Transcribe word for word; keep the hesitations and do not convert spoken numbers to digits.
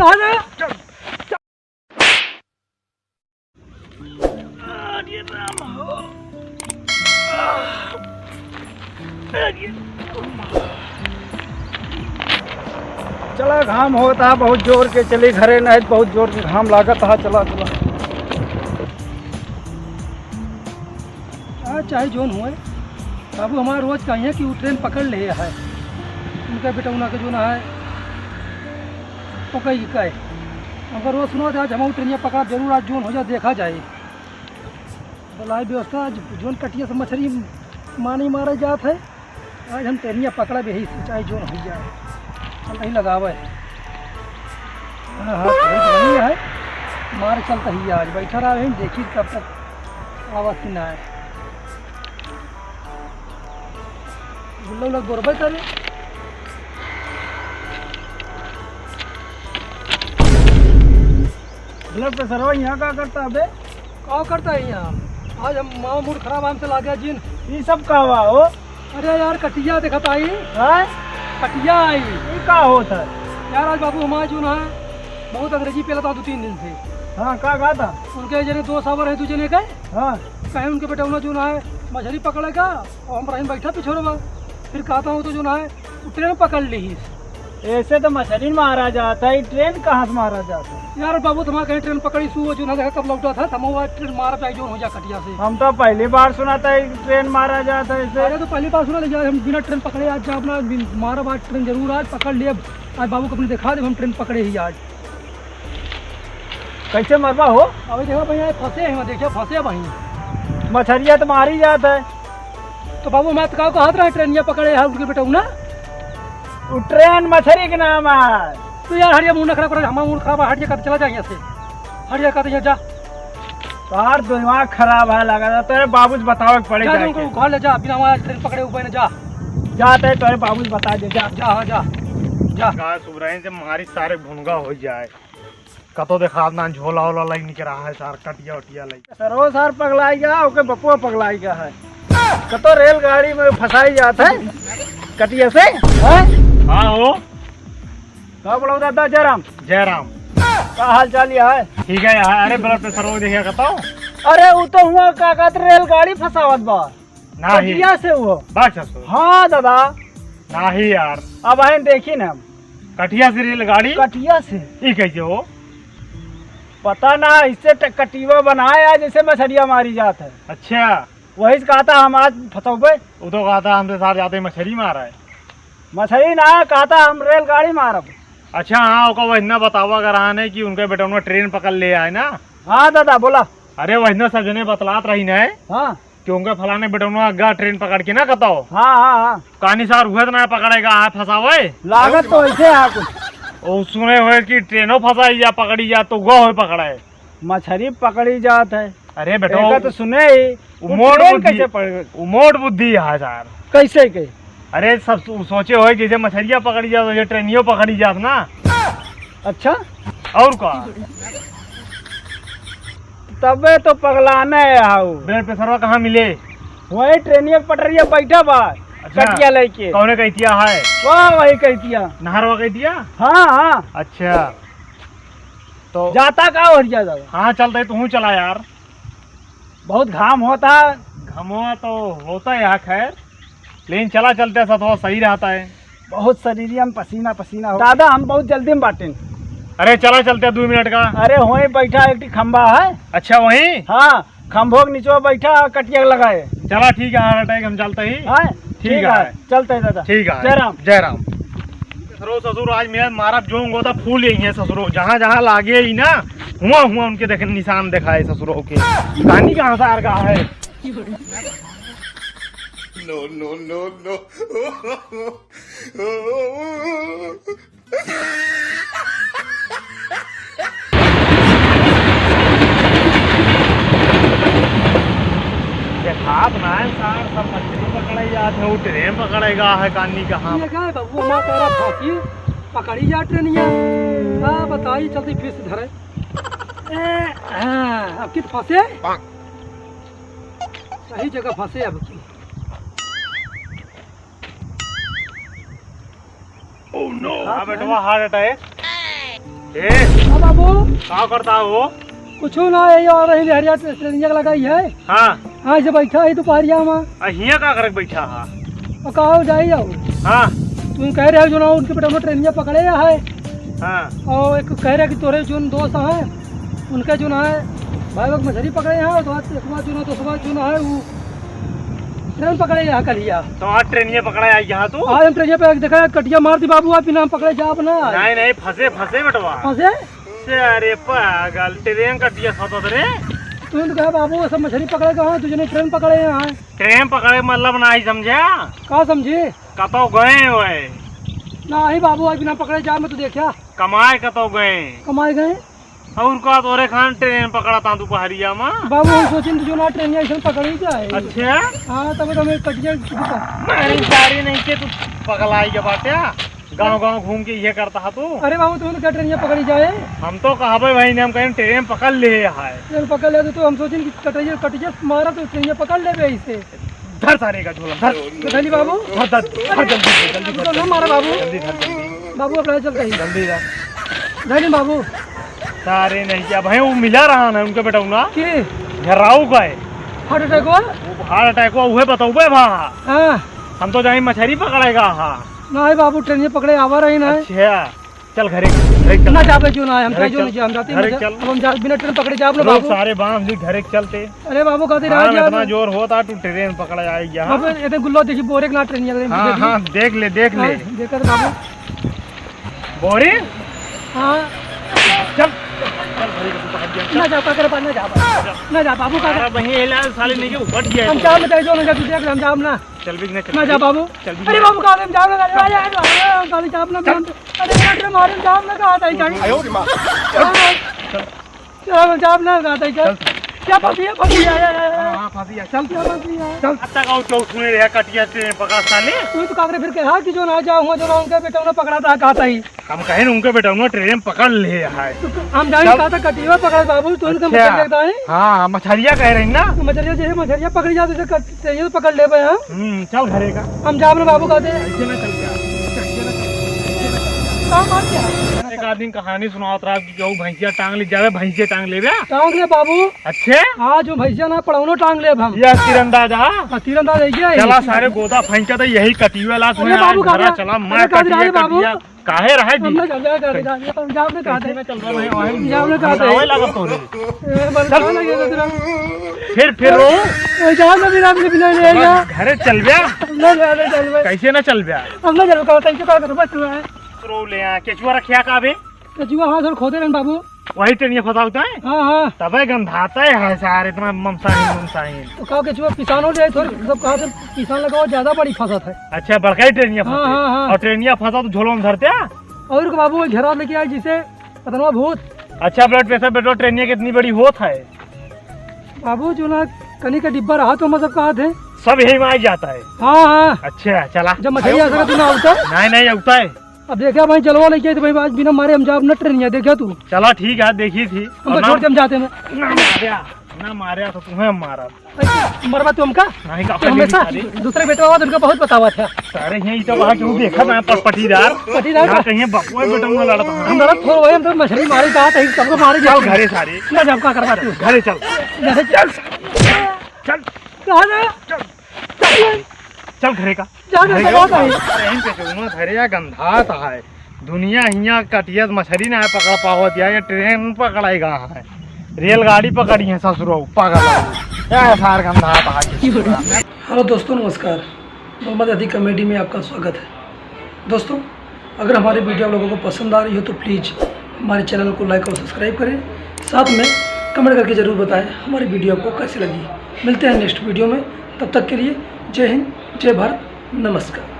अरे, चल, चल। अरे राम हो। अरे। चला, घाम होत है बहुत जोर के, चली घरे, नहीं बहुत जोर के घाम लागत है। चला, चला। आ, चाहे जोन होए, बाबू हमार रोज कहिए कि उ ट्रेन पकड़ ले है, उनका बेटौना के जोन है, पकड़ के कहे। हमका रोज सुनात है, आज हम उ ट्रेनिया पकड़ा जरूर, आज जोन हो जाए, देखा जाए। भलाई व्यवस्था, आज जोन कटिया से मछरी मानी मारे जात है, आज हम ट्रेनिया पकड़ा भी है, चाहे जोन हो जाए, हम नहीं लगावे। हाँ, हाँ, बहुत बढ़िया है। मार चलता ही आज, बैठा रहा है, देखी कब तक आवाज की ना आए। गुल्ला उल्ला गोरबे करे। बोला, पेसरवा यहाँ का करता अबे? का करता है यहाँ? आज हम मावा मूड खराब हमसे लागे जिन। ई सब का हुआ हो? अरे यार, कटिया देखत आई। हाँ? कटिया आई। ई का होत है? यार, आज बाबू हमारे जो ना है, बहुत अंग्रेजी पेला था दो तीन दिन से। हाँ, का कहा था? उनके जने दो सावर है, दो जने के। हाँ। कहे उनके बेटौना जो ना है, मछली पकड़ेगा, और हम रहीन बैठा पिछोड़वा। फिर कहता हूँ तो जो ना है, वो ट्रेन पकड़ ली। ऐसे तो मछली मारा जाता है, ट्रेन कहाँ से मारा जाता है? यार बाबू, तुम्हारा कहीं ट्रेन पकड़ी सु, वो जो ना देखा कब लौटा था, थमा हुआ ट्रेन मारा जाए, जो हो जा कटिया से। हम तो पहली बार सुना था, एक ट्रेन मारा जाता है ऐसे। अरे तो पहली बार सुना, लेकिन आज हम बिना ट्रेन पकड़े आज जा अपना बिन-, मारा बात ट्रेन जरूर आज पकड़ लिए। आज बाबू को अपने दिखा दे, हम ट्रेन पकड़े ही आज। कैसे मरबा हो? अबे देखो भैया, फंसे हैं, देखिए फंसे भाई। मछरिया तो मारी जात है। तो बाबू, मैं तो का कहत रहा, ट्रेनिया पकड़े है उनके बेटौना। वो ट्रेन मछरी के नाम है। तो यार, हरिया मुंह नखरा करे, हमारा मूड खराब है, हट जा, कहते चला जा यहाँ से, हट जा, कहते यहाँ जा। यार, दिमाग खराब है, लगा था तेरे बाबू से बतावे के पड़े जा, जाके। उनको घर ले जा, बिना हमारा ट्रेन पकड़े हुए ना जा। जाते तेरे बाबू से बता दे, जा। जा, हाँ, जा, जा। गाय सुबराइन से मारी सारे भुनगा हो जाए। कतो देखात ना, झोला ओला लई निकरा है सार, कटिया उटिया लई। सरो सार पगलाई गया, ओके बपुआ पगलाई गया है। कतो रेलगाड़ी में फंसाई जात है कटिया से, हैं? हाँ हो। का बोलो दादा, जय राम। जय राम। का हाल चाल है? ठीक है यार। अरे ब्लड प्रेशर वो देखिए, बताओ। अरे वो तो हुआ का कहत रेलगाड़ी फंसावत बा। नाही। कटिया से वो। बस ससुर। हाँ दादा। नाही यार। अब आए देखी ना हम। कटिया से रेलगाड़ी? कटिया से। ई कैसे हो? पता ना, इससे ट-, कटिया बनाया जैसे मछरिया मारी जात है। अच्छा। वही से कहता हम आज फंसौबे। वो तो कहता हमसे साथ जाते मछरी मारा है। मछरी ना, कहता हम रेलगाड़ी मारब। अच्छा, हाँ, ओका वही ना बतावा अगर आने कि उनका बेटौना ट्रेन पकड़ ले आए ना। हाँ दादा, बोला। अरे वही ना सब जने बतलात रही ना। हाँ। कि उनका फलाने बेटौना गा ट्रेन पकड़ के ना कताओ। हाँ, हाँ, हाँ। कहानी सार हुए तो ना पकड़ेगा, आ फंसावे। लागत तो ऐसे है कुछ। ओ सुने हुए कि ट्रेनों फंसाई या पकड़ी या तो गो होए पकड़े। मछरी पकड़ी जात है। अरे बेटो, एका तो सुने ही, उ वो मोट ट्रेन बुद्धि, कैसे पकड़-, उ मोट बुद्धि है सार। कैसे के? अरे सब सो-, सोचे होए जैसे मछरिया पकड़ी जात, वैसे ट्रेनियो पकड़ी जात ना। अच्छा? और का? तबे तो पगलाने हाउ। ब्लड प्रेशरवा कहाँ मिले? वही ट्रेनिया के पटरिया बैठा बा, अच्छा। कटिया लेके। कौने कहितिया है? वाह, वही कहितिया। नहरवा कहितिया? हाँ, हाँ। अच्छा। तो जाता का हो रिया दादा? हाँ, चलते, तू चला यार। बहुत घाम होता। घामवा तो होता है यहाँ, खैर, लेकिन चला चलते, ऐसा थोड़ा सही रहता है। बहुत शरीरिया में पसीना पसीना हो। दादा, हम बहुत जल्दी में बाटेन। अरे चला चलते, दो मिनट का। अरे वहीं बैठा एक ठी खंबा है। अच्छा, वहीं? हाँ, खंभो के नीचे बैठा, कटिया लगाए। चला ठीक है, heart attack, हम चलते ही। हाँ, ठीक ठीक है। है, चलते हैं दादा। ठीक है। जय राम। जय राम। ससुरो, ससुर, आज मेरा मारा जोंग होता फूल यही है ससुरो, जहाँ जहाँ लागे ही ना, हुआ हुआ उनके देखे निशान दिखाए ससुरो के। कहानी कहाँ से आ रहा है? No, no, no, no। देखात ना है सार, सब मछली पकड़े जात है, वो ट्रेन पकड़ेगा है, कानी कहाँ? ये का है बाबू, हमारा तारा फांसी पकड़ी जा ट्रेनिया। का बताई, चलती फिर से धरे। ए, हाँ, अब कित फंसे? सही जगह फंसे अब की। Oh no! हाँ बेटवा, heart attack। ए, हाँ बाबू। का करता हो? कुछ ना, यही आ रही हरिया ट्रेनिया लगाई है। हाँ। हाँ, इसे बैठा है दोपहरिया में। आ, हियाँ का करे बैठा हा? और कहा जाई आओ? हाँ। तुम कह रहे हो जो ना उनके बेटा में ट्रेनिया पकड़े है। हाँ। और एक कह रहे कि तोरे जो दोस्त हैं, उनके जो ना है, भाई लोग मछली पकड़े हैं, और एक बार जो ना, दोस्त बार जो ना है, वो ट्रेन पकड़े यहाँ कलिया। तो आज ट्रेनिया पकड़े आई यहाँ तू? आज हम ट्रेनिया पे देखा, कटिया मार दी बाबू, आप बिना हम पकड़े जाब ना। नहीं, नहीं, फंसे, फंसे बेटवा। फंसे? से अरे पागल, ट्रेन कटिया सतत रे। तू तो कहा बाबू, सब मछली पकड़े कहाँ, तुझे नहीं ट्रेन पकड़े यहाँ। ट्रेन पकड़े मतलब ना ही समझा। का समझे? कतौ गए हुए। ना ही बाबू, आज बिना पकड़े जाब, मैं तो देखा। कमाए कतौ गए। कमाए गए? और का तोरे खान ट्रेन पकड़ा था दोपहरिया में? बाबू, हम सोचिन जो ना ट्रेन ऐसे पकड़ी जाए। अच्छा? हाँ, तब तो हमें कटिया। अरे, गाड़ी नहीं के तू पगलाई के बाटे। गाँव गाँव घूम के ये करता है तू। अरे बाबू, तुम तो क्या ट्रेन पकड़ी जाए? हम तो कहबे भाई ने, हम कहें ट्रेन पकड़ ले है। ट्रेन पकड़ ले तो, तो हम सोचिन कि कटिया, कटिया मारा तो ट्रेन पकड़ ले इसे। धर सारे का झोला, धर। तो धनी बाबू। धर, धर, धर, जल्दी, जल्दी, जल्दी, तो ना मारा बाबू। जल्दी धर, जल्दी। बाबू, अपना चलता ही। जल्दी धर। धनी बाबू। सारे नहीं क्या भाई, वो मिला रहा ना उनके बेटा ना। के? घेराऊ का है। हार्ट अटैक हुआ? वो हार्ट अटैक हुआ, उहे बताऊबे भा। हाँ। हम तो जाई मछरी पकड़ेगा, हाँ। नहीं बाबू, ट्रेन ये पकड़े आवा रही ना। अच्छा। चल घरे, घरे चल। ना जाबे क्यों ना, हम घरे जाए जो चल। नहीं जाए, हम जाते ही घरे मजा। चल। अब हम जा, बिना ट्रेन पकड़े जाब ना लोग बाबू। सारे बांध ली, घरे चलते। अरे बाबू, कहते हाँ, राज इतना यार। जोर होता, तू ट्रेन पकड़े आई यहाँ। अब इतने गुल्लो देखी, बोरे के ना ट्रेन ये हाँ, देखी। हाँ, देख ले, देख ले। हाँ, देखा तो बाबू। बोरे? हाँ। चल। चल घरे, तू पकड़ दिया, चल। ना जा, पकड़ पा, ना जा, ना जा बाबू, पकड़। अरे वहीं एला, साले नहीं के उबट गया हम है। जाब ना, जाए जो ना जा, तू देख ले, हम जाब ना। चल भी ना, चल ना भी। जा बाबू। चल भी अरे ना। बाबू, कहाँ से हम जाब ना, अरे, अरे, अरे, अरे, कहाँ से जाब ना, चल। अरे, अरे, अरे, मारे हम जाब ना, कहा था, चल। आयो रे माँ। चल। चल, हम जाब ना, कहा था, चल। चल। क्या फंसी है, फंसी है, आया, आया, आया। हाँ, हाँ, फंसी है, चल। क्या फंसी है? चल। अब तक आओ, चौक सुने रहे, कटिया ट्रेन पकड़ा साले। तू तो काकरे फिर कहा कि जो ना जाओ, हुआ जो ना उनका बेटा ना पकड़ा था, कहा था ही। हम कहे ना उनके बेटा उन्होंने ट्रेन पकड़ ले है। तो हम जाने चल। कहा था कटिया पकड़ बाबू, तो उनका अच्छा। मछलिया कहता है। हाँ, मछरिया कह रही ना। तो मछरिया जैसे मछरिया पकड़ी जाती तो कट-, ट्रेन तो पकड़ ले भाई हम। हम्म, चल घरे का। हम जाब ना बाबू कहते हैं। ऐसे ना चल गया। ऐसे ना चल गया। काम आ गया। एक आदमी कहानी सुनावत रहा कि कहू भैंसिया टांग ले जावे, भैंसिया टांग लेवे। टांग ले बाबू। अच्छे? हाँ, जो भैंसिया ना पड़ौनो टांग लेब हम। ये तीरंदाज, हाँ? हाँ, तीरंदाज है ये। चला सारे गोदा फेंका तो यही कटिया ला, अरे बाबू, घरा कहाँ चला, अरे मैं कहाँ कटिया, बाबू? कटिया। काहे रहे हम जी? ना जाब, जाब, जाब, जाब, जाब, ना कहा कैसे था। ना चल रहा है, वहीं जाब ना कहा था। बतावे लगा तोरे। ए, बलकावे लगे तो तेरा। फिर, फिर रो। ए, जाब ना बिना, बिना, बिना, ले जा। घरे चल बे। हम ना जाब, ना चल बे। कैसे ना चल बे? हम ना जाब, कहा था, इनसे का करूँ, बस तू है। रो ले, यहाँ केचुआ रखिया का बे? केचुआ, हाँ, सर, खोदे रहन बाबू। वही ट्रेनिया फंसा होता है? हाँ, हाँ। तबे गंधाता है सारे, इतना ममसाइन, ममसाइन। तो कहा केचुआ, किसानों ने थोड़े, सब कहा से किसान लगाओ, ज्यादा बड़ी फंसत है। अच्छा, बड़का ही ट्रेनिया हाँ, फंसे। हाँ, हाँ। और ट्रेनिया फंसा तो झोलो में धरते हैं? और का बाबू, घेरा लेके आए जिसे पतनवा भूत। अच्छा, blood pressure, बेटो, ट्रेनिया कितनी बड़ी होत है? बाबू, जो ना कनी का डिब्बा रहा तो मतलब कहा थे? सब यही में आ जाता है। हाँ, हाँ। अच्छा, चला। जब मछली आ सका तो ना होता। नहीं, नहीं, होता है। अब देखा भाई, जलवा लेके आई तो भाई, आज बिना मारे हम जाब ना ट्रेनिया, देखा तू। चला ठीक है, देखी थी। हम तो और ना छोड़ के हम जाते हैं। ना मार्या, ना मार्या तो तुम्हें मारा। अरे, मरबा तू हमका? नहीं, का तो हमेशा सारे। दूसरे बेटवा हुआ तो उनका बहुत बतावा था। सारे यहीं तो वहाँ क्यों देखा ना प-, पटीदार। पटीदार ना का? कहीं बपुआ बेटा में लड़ता है। हम लड़त थोड़ वही, हम तो मछली मारे जात है, सबको मारे चल जाते हैं। घरे सारे। ना जाब का करबा तू? घरे चल। घरे चल। चल। कहाँ गया? चल। चल। चल घरे का। जा, जा, घरे जा, का। जा। अरे, यहीं पे तो उन्होंने घरे या गंधात है। दुनिया हियाँ कटियत मछरी ना है पकड़ पावत, या ये ट्रेन पकड़ाई गया है, रेलगाड़ी पकड़ी है ससुरो, पागल है। क्या है सार गंधात है। हेलो दोस्तों, नमस्कार। मोहम्मद अदी कॉमेडी में आपका स्वागत है। दोस्तों, अगर हमारी वीडियो आप लोगों को पसंद आ रही हो तो प्लीज हमारे चैनल को लाइक और सब्सक्राइब करें। साथ में कमेंट करके ज़रूर बताएं हमारी वीडियो आपको कैसी लगी। मिलते हैं नेक्स्ट वीडियो में, तब तक के लिए जय हिंद, जय भारत, नमस्कार।